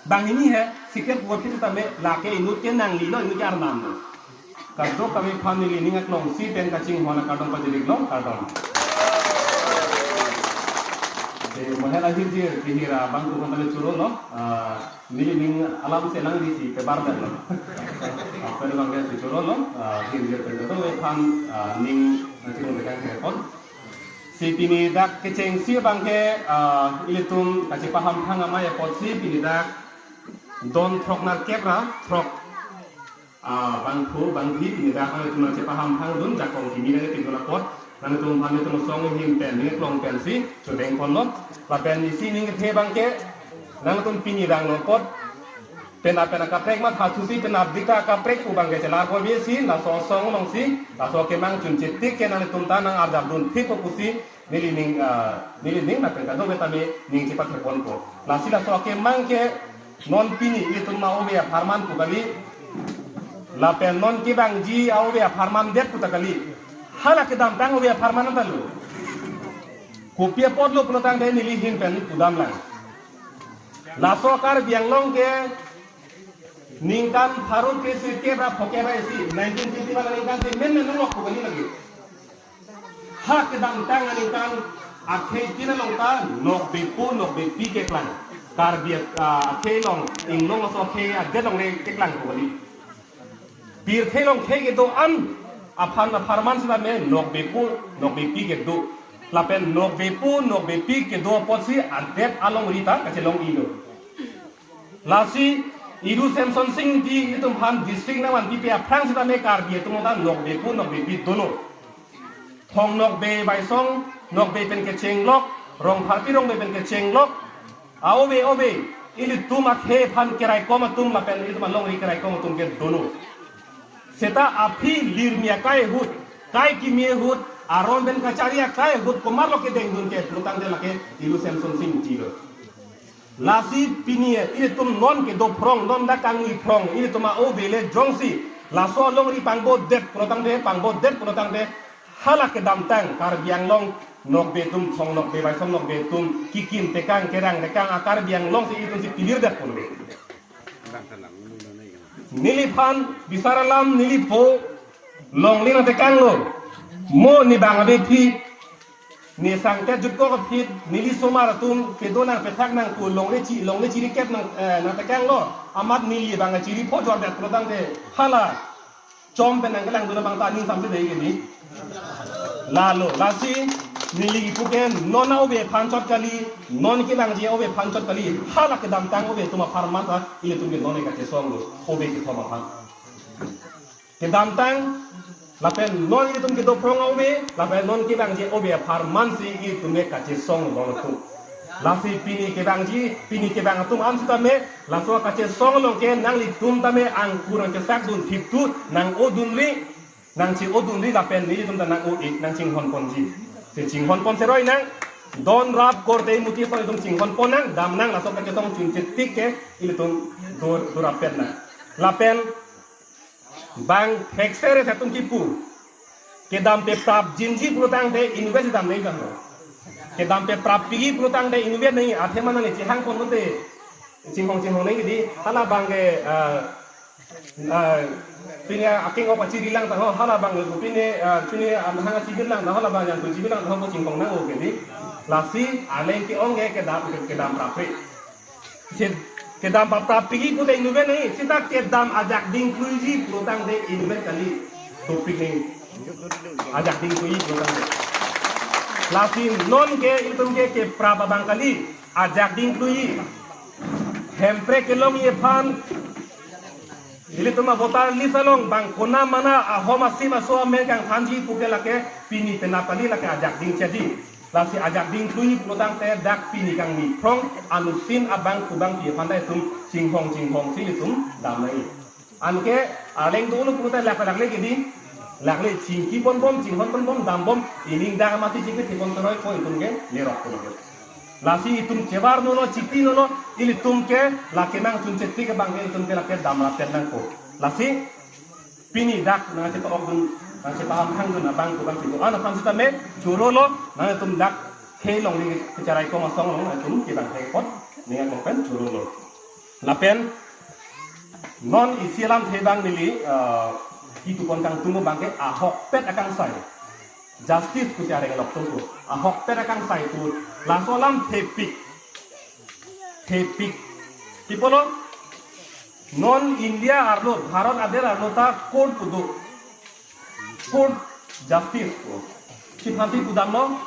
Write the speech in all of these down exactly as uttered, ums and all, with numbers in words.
Banghini he, sikir puwa phit tame, lake inut ke nanglilo, inut ke arnam lo. Kadokave aphan neli ning aklongsi pen kachinghon akardom pajirlo, kardom. Te, mo hela hirjir, kehira abang ko kantale chorolo, ah, neli ning alam selang di si kebar dan lo. Apa do bang ke si chorolo, ah, hirjir pen kadokave aphan, ah, ning nangchinghu dekang ke pon. Si pini dak kechengsi abang ke, ah, ilitum kachepahamphang amei apotsi pini dak don throk nerkep ra throk, ah, bangphu bangphi pini dak nangtum nangchepahamphang dun jakong kimi nangtum apot nangtum aphan nangtum asong ahin pen nangklong pensi chodeng ponlo. Lapen isi ning kethe abang ke nangtum pini dang lo apot pen apen akaprek mathathusi pen abdita akaprek pu abang ke chelar ko besi laso asong alongsi laso akemang chunche tik ke nangtum ta nang-arjap dun thik ko pusi neli ning, ah, neli ning lapen kadokave tame ning chepathe ponpo. Lasi laso akemang ke non pini ilitum ma ove apharman pu kali. Lapen non kevangji a-ove apharman det pu ta kali. Hala kedamtang ove apharman ta lo. Kopi apotlo pulotangte neli ahin pen pudam lang. Laso Karbi Anglong ke ningkan pharo kre sirkep ra phokep ra isi, nineteen fifty-one aningkan si men men nonglok pu kali lagi. Ha kedamtang aningkan akhei tin along ta nokbepo nokbepi keklang. Karbi, ah, akhei along, inglong aso akhei adet along le keklang pu kali. Pirthe along khei kedo-an aphan apharman sitame nokbepo nokbepi kedo. Lapen nokbepo nokbepi kedo apotsi adet alongri ta kachelong-ilo. Lasi Iru Semsonsing Ingti itum aphan district nangvanpipe aphrang sitame Karbi atum ta nokbepo nokbepi dolo. Thong Nokbe Baisong Nokbe pen kechenglok, Rongpharpi Rongbe pen kechenglok, a-ove ove, ilitum akhei aphan keraikom atum lapen ilitum alongri keraikom atum ke dolo. Seta aphi lirmi akai ahut, kai kimi ahut, aron pen kachari akai ahut, komarlo kedeng dun ke pulotangte lake Iru Semsonsing Ingti lo. Lasi pini ilitum non kedo phrong, non dak kangni phrong, ilitum a-ove le jongsi laso alongri pangbodet pulotangte, pangbodet pulotangte, hala kedamtang Karbi Anglong nokbe atum, Thong Nokbe Baisong Nokbe atum kikim tekang kerang tekang a-Karbi Anglong si itum si pilir det pon be. Neliphan bisar alam neli pho longle nangtekanglo. Mo ne bang abe phi, ne sangtet jutkok aphi, neli somar atum kedo nangpethak nangpu longle chi, longle chirikep nang, eh, nangtekanglo. Amat neli bang chiri pho jor det pulotangte hala chom pen nangkelang dun abang ta aning samse dei ke ni. Lalo, lasi neli kipu ke non a-ove aphan chot kali, non kevangji a-ove aphan chot kali, hala kedamtang ove atum apharman ta ilitum ke non kachesonglo, ove kethom aphan. Kedamtang lapen non ilitum kedo phrong a-ove lapen non kevangji a-ove apharman si ilitum ke kachesong longlo. Lasi pini kevangji, pini kevang atum an sitame laso kachesong along ke nanglitum tame angkur nangchesak dun thiptu nang-o dunri, nangche-o dunri lapen nelitum ta nang-o-ik nangchinghon ponji. Si chinghon pon seroi nang, don rap korte muti ason itum chinghon pon nang, dam nang laso kachesong chunche tik ke ilitum dur, durapet nang. Lapen bang thekser se atum kipu. Kedam peprapjinji pulotangte inutvet si dam nang ikang lo. Kedam peprappiji pulotangte inutvet nang, athema nangli chehang pon lote chinghong chinghong nang kedi, hala bang ke, ah, ah, pine akeng-ok pachiri lang ta ho, hala bang pine, ah, pine, ah, hang achiri lang ta ho, hala bang yang pachiri lang ta ho, bo chinghong nang-o kedi. Lasi aleng ke-ong ke kedam, kedam prapre. Si kedam paprapiji pute inutvet nang, seta kedam ajak dingkluiji pulotangte inutvet kali. Dopik nang. Ajak dingkluiji pulotangte. Lasi non ke ilitum ke keprap abang kali. Ajak dingkluiji. Hemprek kelongji aphan ilitum a-voter list along bang konat mana ahom asim aso amen kangthanji pu ke lake pini penap kali, lake ajak dingchedi. Lasi ajak dingkluiji pulotangte dak pini kangni phrong anuttin abang kubang pi aphan ta itum chinghong chinghong si itum dam nang. Anke aleng dolo pulote lak lakle kedi, lakle chingki ponbom, chinghon ponbom, dambom, ining dak mati chingki thipon toroi ko itum ke lerok ko. Lasi itum chevar nono, chiti nono, ilitum ke lake nang chunche tik abang ke itum ke lake damra pen nangpo. Lasi pini dak nangchetok dun, nangchepahamphang dun abang kubang si do-an aphan sitame chorolo, nangtum dak khei alongri kecharai ko masong along nangtum kevang khei apot ning aklong pen chorolo. Lapen non isi alamthe abang neli, eh, ketupon kangtung abangke ahokpet akangsai. Justice pusi areng alok tungku. Ahokpet akangsai pu. Laso alam thepik. Thepik. Pi apotlo? Non India arlo, Bharat adet arlo ta court pu do. Court justice pu. Siphansi pudamlo,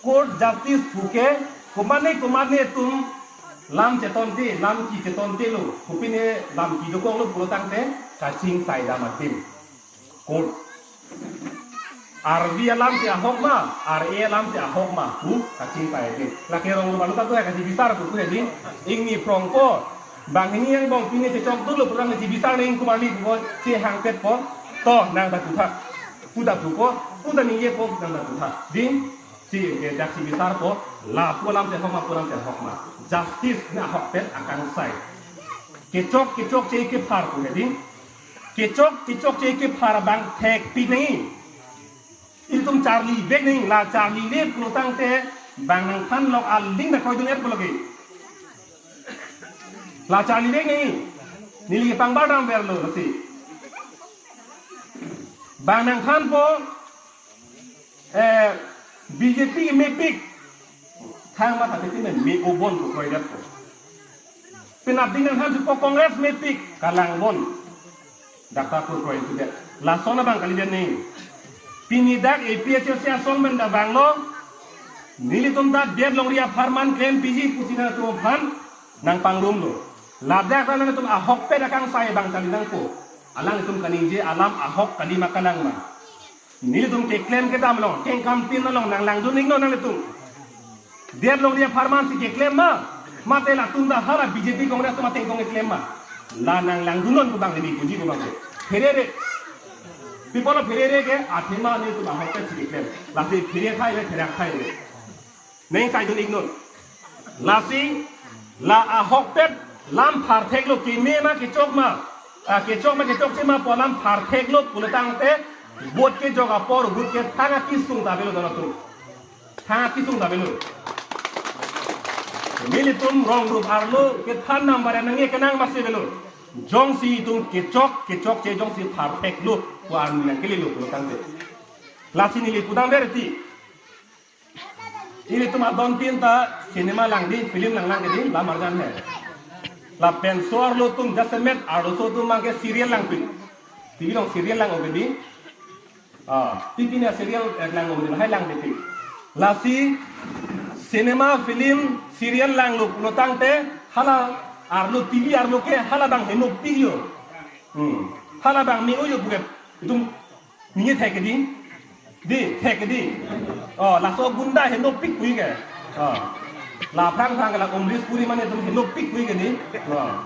court justice puke, komatne komatne atum lam chetonte, lam kechetontelo, kopine lam kedokoklo pulo tangte, kachingsai dam adim. Court. Arvi alamsi ahok ma, ar-e alamsi ahok ma, pu kachingsai adim. Lake rong lo balu ta tu ya kachibisar pu tu ya di, ingni prongpo, banghini angbong pine chechokdunlo pulang kachibisar nang ingkumarli pu, chehangpetpo, to nang ta puthak. Puta pupo, puta ningjepo, nang ta puthak. Di, si, eh, dak chibisarpo, la pu alamsi ahok ma, pu alamsi ahok ma. Justice na ahokpet akangsai. Kechok, kechokche kephar pu ya di. Kechok, kechokche kephar abang thekpik nangji. Ilitum charlivek nangji, la charlile pulo tangte bang nangthanlok aling ta kroidun-et pulo ke. La charlivek nangji. Neli pangbar damverlo lasi. Bang nangthanpo, eh, B J P mepik. Thang ma thate ti me obon pu kroidetpo. Penap ding nangthan supo Congress mepik, kalang bon. Dak ta pu kroidet. Lason abang kalidet nangji. Pini dak A P H L C asong pen da vanglo. Nelitum ta det longri apharman klem piji pusi nangtum aphan nangpangrumlo. Ladak ta nangtum ahokpet akangsai abang charli nangpo. Alangtum kaningje alam ahok kali ma kalang ma. Nelitum keklem kedam along, kengkam tin along nanglangdun-iknon nanglitum. Det longri apharmansi keklem ma, mate latum ta hala B J P Congress atum ateng kong keklem ma. La nanglangdunnon pu abang neli puji pu abang ke. Pherere. Pi apotlo pherere ke, athema nelitum ahokpetsi keklem. Lasi phere thai le, pherak thai le. Neng saidun-iknon. Lasi, la ahokpet lam phartheklo, keme ma kechok ma, ah, kechok ma kechokche ma pu alam phartheklo pulo tangte, vote kejok apor, vote kethang akesung ta avelo don atum. Thang akesung ta avelo. Nelitum rong rup arlo kethan number nangji kenang masi avelo. Jongsi itum kechok, kechokche jongsi phartheklo pu arni nangkelelo pulo tangte. Lasi neli pudamver ti. Ilitum adon tin ta cinema langdi, film langlang kedi, lam arjan he. Lapen so arlo atum jasemet arloso atum abangke serial langpik. T V along serial lang-o kedi. Ah, T V na serial, eh, lang-o kedi, hai langpik. Lasi cinema, film, serial langlo pulo tangte hala arlo T V arlo ke hala abang henopik yo. Hmm. Hala abang me-o yo puke. Itum ningje thek kedi. Di, thek kedi. Oh, laso gunda henopik pu ke. Oh. La phrang phrang ke la Amrish Puri mane itum henopik pu ke di. Oh.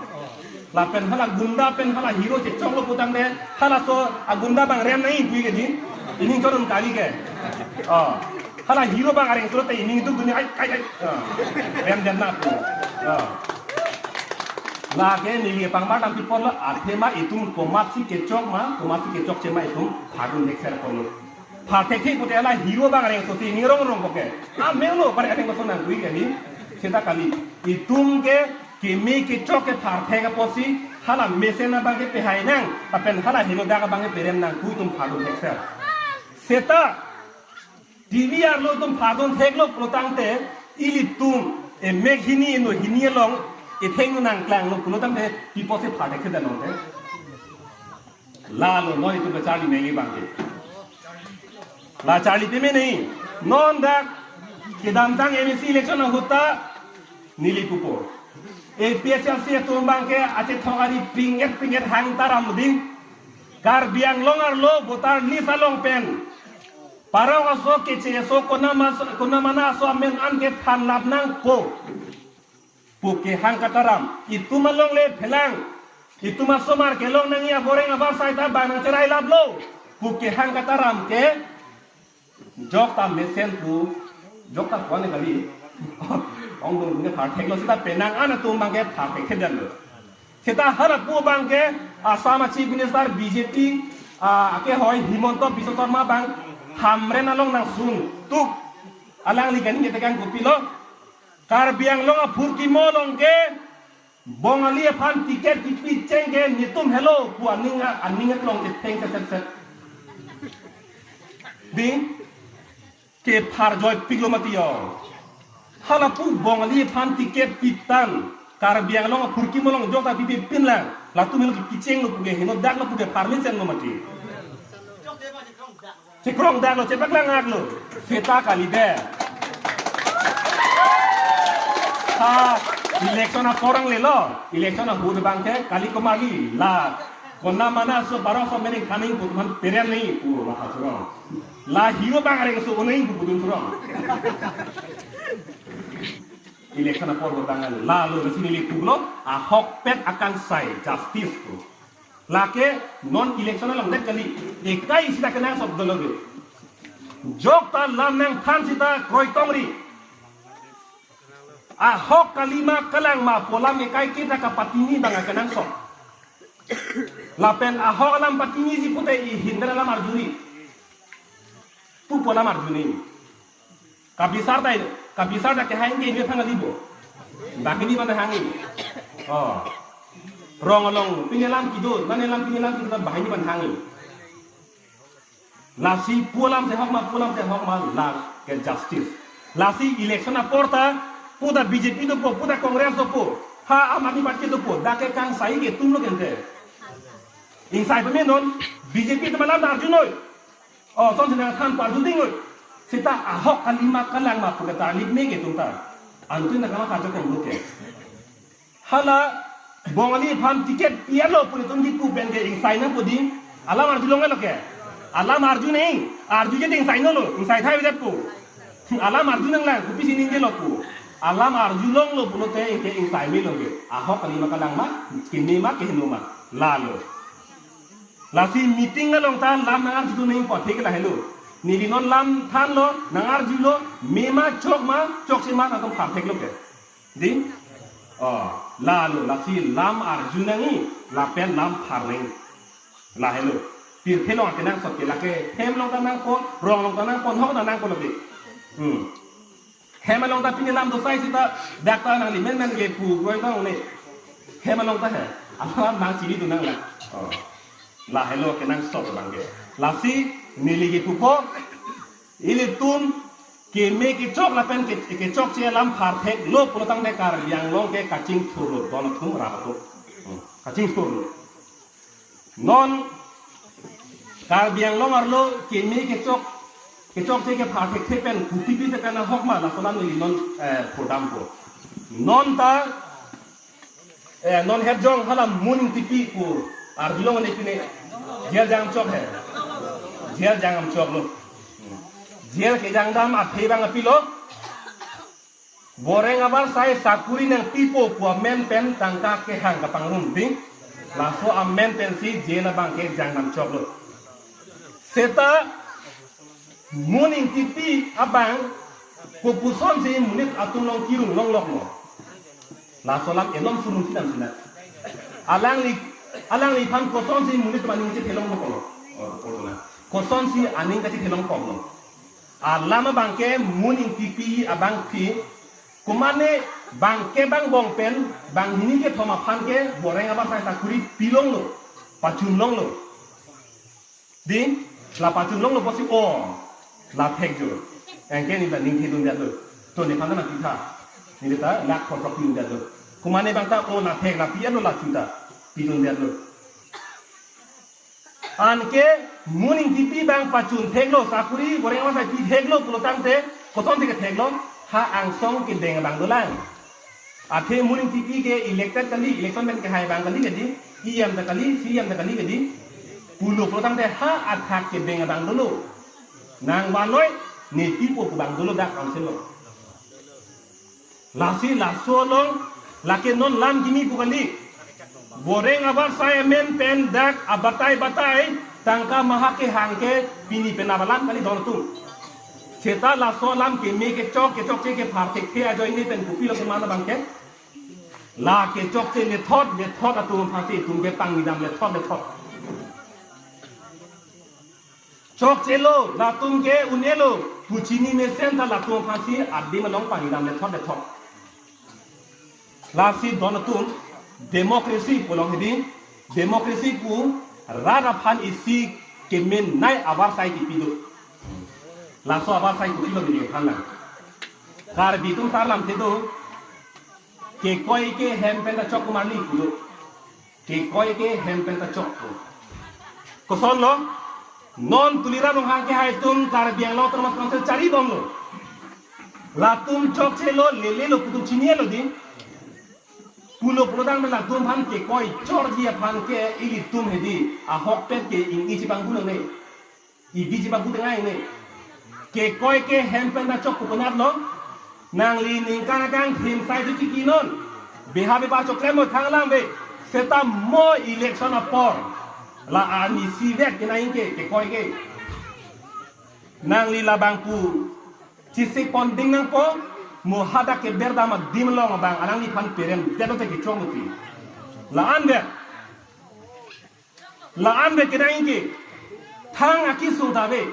Lapen hala gunda pen hala hero chechoklo pu tangte, halaso agunda abang rem nangji pu ke di. Ining chorun kali ke. Oh. Hala hero abang areng surat ining itum dunia ai ai ai. Oh. Rem dem na pu. Oh. Lake neli pangbar dam pi apotlo, athema itum komatsi kechok ma, komatsi kechokche ma itum phadun thekser apotlo. Pharthekthe pute hala hero abang areng surat ining rong rong puke. Ah, melo pare areng koson nangkui kali. Seta kali. Itum ke keme kechok ke pharthek apotsi hala mesen abang ke pehai nang, lapen hala hero dak abang ke perem nang pu itum phadun thekser. Seta T V arlo itum phadun theklo pulo tangte, ilitum emek hini eno hini along etheng nangklanglo pulo tangte, pi apotsi pharthekthedet nonte. Lalo non itum kacharli nangji abang ke. La charli peme nangji. Non dak kedamtang M A C election ahut ta neli pupo. A P H L C atum abang ke achethok ari ping-et ping-et hang ta ram ding. Karbi Anglong arlo voter list along pen parok aso keche aso konama aso, konamana aso amen an kethan lap nangpo pu kehang kataram. Itum along le phelang. Itum asomar kelong nangji avoreng avarsai ta bang nangcherai laplo pu kehang kataram ke jok ta mesen pu, jok ta kone kali. Ongdung ne phartheklo seta penang an atum abang ke pharthekthedetlo. Seta hala pu abang ke Assam a Chief Minister B J P, ah, akehoi Himanta Biswa Sarma abang Hamren along nangsun tuk. Alangli kaningje tekang kopilo. Karbi Anglong aphurkimo along ke Bongali aphan ticket kipi cheng ke netum helo pu aning a-, aning aklong ke theng set set set. Dei, kepharjoi piklo mati yo. Hala pu Bongali aphan ticket pitan, Karbi Anglong aphurkimo along jok ta pipi pinlang, latum helo kichenglo pu ke, heno daklo pu ke, permission lo mati. Chekrong daklo, chepaklang aklo. Seta kalidet. Ha, election akorang lelo. Election ahut abang ke kali komarli la. Kona mana so baro so mening kaning pu atum aphan peren ni pu ma ha surong. La hero abang areng so uning pu pudun surong. Election apor abang lalo, lasi neli pulo, ahokpet akangsai, justice pu. Lake non election along det kali, ekai sita kenangsot dolo ke. Jok ta lam nangthan sita kroitongri. Ahok kali ma kalang ma pu alam ekai kita kapatini abang kenangsot. Lapen ahok alam patiniji pute ihin pen alam arjuri. Pu pu alam arjuni. Kabisar ta, kabisar ta kehang ke ini thang alibo. Dak ini mana hangi. Oh. Rong along, pini alam kedo, mane alam pini alam kedo, bahai ini mana hangi. Lasi pu alam si ahok ma, pu alam si ahok ma, la ke justice. Lasi election apor ta, pu ta B J P dopo, pu ta Congress dopo. Ha Aam Aadmi Party dopo, dak ke kangsai ke atum lo kente. Ingsai pame non, B J P atum alam ta arjunoi. Oh, son sina khan parju ding oi. Sita ahok kali ma kalang ma pu ke tarlip me ke atum ta. Antu na kama kacho kong lo ke. Hala Bongali aphan ticket pialo pu atum kipu pen ke ingsai nangpo dei. Alam arjulong lo ke. Alam arju nang, arjuje dei ingsai nolo, ingsai thai vedet pu. Alam arju nanglang, kopisi ningjelo pu. Alam arjulonglo pulote ke ingsai melo ke. Ahok kali ma kalang ma, keme ma keheno ma. Lalo. Lasi meeting along ta lam nangarju nangpo thek lahelo. Neli non lam thanlo, nangarjulo, me ma, chok ma, chokche ma, nangtum phar theklo ke. Dei? Oh, lalo, lasi lam arju nangji, lapen lam phar nangji. Lahelo. Pirthe along kenangsot ke lake, hem along ta nangpo, rong along ta nangpo, ahok ta nangpo lake. Hmm. Hem along ta pini lam dosai sita, dak ta nangli menmen ke pu kroitong ne. Hem along ta he. Alam nangchini tu nanglang. Oh. Lahelo kenangsot abang ke. Lasi neli kipupo, ilitum keme kechok lapen ke, kechokche alam phar theklo pulo tangte Karbi Anglong ke kachingthurlo, don atum rahato. Hmm. Kachingthurlo. Non Karbi Anglong arlo keme kechok, kechokche kephar thekthe pen kopi pisi pen ahok ma, laso alam neli non, eh, phodampo. Non ta, eh, non het jong hala Moon Engtipi pu arjulong ne pine jail jangchok he. Jail jangchoklo. Jail kejangdam athe abang apilo. Boreng abar sai sakuri nangpipo pu amen pen tangka kehang kapangrum ding. Laso amen pensi jail abang ke jangdam choklo. Seta Moon Engtipi abang kopusonsi monit atum along kirung longloklo. Laso alam enom surung sinam sina. Alangli, alangliphan kosonsi monit atum aning chethelong loklo. Oh, kosonsi aning kachethelong koklo. Alam abang ke Moon Engtipi abang ke, komane bang kebang bong pen, banghini kethom aphan ke, Boreng abar sai sakuri pilonglo, pachunlonglo. Dei, la pachunlonglo pusi o, la thekjo. Anke neli ta ningthedun detlo. To nephan ta nangpitha. Neli ta lakh khosok pidun detlo. Komane bang ta o la thek, la pi-etlo, la chu ta pidun detlo. Anke Moon Engtipi abang pachun theklo, sakuri Boreng abar sai pi theklo pulo tangte, kosonsi ketheklo, ha angsong kedeng abang dolang. Athe Moon Engtipi ke elected kali, election pen kehai abang kali kedi, E M ta kali, C E M ta kali kedi, pulo pulo tangte ha athak kedeng abang dolo. Nangvanoi, ne pipo pu abang dolo dak council along. Lasi laso along, lake non lam kimi pu kali. Boreng abar sai amen pen dak abatai batai, tangka maha kehang ke pini penap alam kali don atum. Seta laso alam keme kechok, kechokche kephar thekthe ajoine pen kopilo keman abang ke. La kechokche lethot, lethot atum aphansi itum ke pangnidam lethot, lethot. Chokchelo, latum ke un-elo, pu chini mesen ta latum aphansi adim along pangnidam lethot lethot. Lasi don atum, Democracy pu along hedi, democracy pu rat aphan isi kemenei avarsai kipi do. Laso avarsai kopilo hedi aphan lang. Karbi atum sar lamthe do, kekoi ke hem pen ta chok pu marli pu do. Kekoi ke hem pen ta chok pu. Kosonlo, non Tuliram Ronghang kehai atum Karbi Anglong Autonomous Council chari bomlo. Latum chokchelo, lelelo pu atum chinilo hedi. Pulo pulotangte latum aphan kekoi chorji aphan ke ilitum hedi ahokpet ke ingni chipangbu nangne. Ibi chipangbu tengai ne. Kekoi ke hem pen ta chok pu konatlo. Nangli ningkan akangthim sai tu chiki non. Beha beba choklem mo thang alam ave. Seta mo election apor la arni isi vet ke nang ke kekoi ke. Nangli labang pu chisik pon ding nangpo, mo hadak ke berdam adim along abang alangliphan perem detlo te kechok muti. La-an vet. La-an vet kedang ingke. Thang akisung ta ave.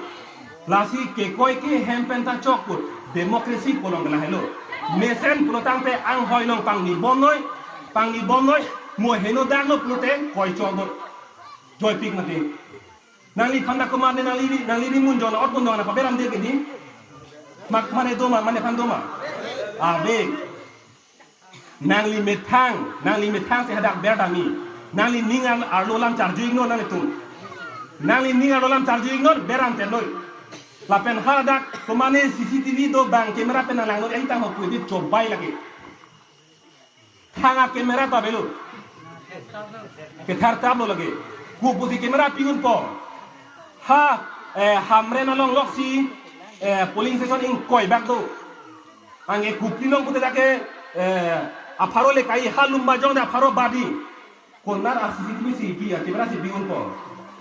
Lasi kekoi ke hem pen ta chok pu. Democracy pu along ke lahelo. Mesen pulotangte anghoi along pangni bomnoi, pangni bomnoi, mo heno daklo pulote koi choknoi. Joipik mati. Nangliphan dak komat ne nangli, nangli ri munjon, ot munjon na paberam de ke di. Mak mane doma, mane phan doma. Ave. Nangli methang, nangli methang si hadak berdamji. Nangli ning ar-, arlo alam charju iknon nanglitum. Nangli ning arlo alam charju iknon beram tenoi. Lapen hadak komane C C T V do bang camera pen nanglang noi, aitang ho pui di chobai lagi. Thang a camera ta avelo. Kethar tablo lagi. Ku pusi camera pi-unpo. Ha, eh, Hamren along loksi, eh, polling station ingkoi bak do. Anke Kupri along pute dak ke, eh, apharo le kai ha Lumbajong de apharo badi. Konar a C C T V si pi a camera si pi-unpo.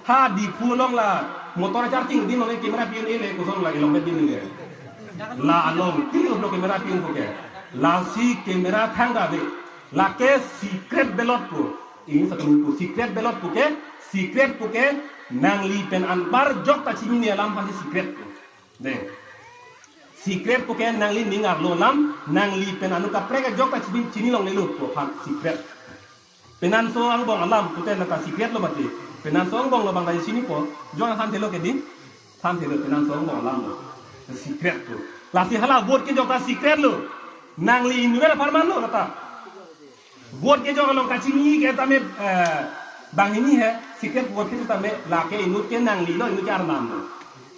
Ha Diphu along la motor charging di nonke camera pi-un-e le koson la ilong bet di nonke. La along ti lo camera pi-unpo ke. Lasi camera thang ta ave. Lake secret ballot pu. Ini satu pu secret ballot pu ke, secret pu ke nangli pen anpar jok ta chinine alam aphan si secret pu. De. Secret pu ke nangli ning arlo alam, nangli pen anu kaprek ajok ta chini, chini longlelo pu aphan secret. Penanso angbong alam pute nata secret lo mati. Penanso angbong lo bang ta chinipo, jong aphan thelo ke di, aphan thelo penanso angbong alam lo. Secret pu. Lasi hala vote kejok ta secret lo. Nangli inutvet apharman lo nata. Vote kejok along kachini ke tame, eh, banghini he, secret vote ke tame, lake inut ke nanglilo, inut ke arnam lo.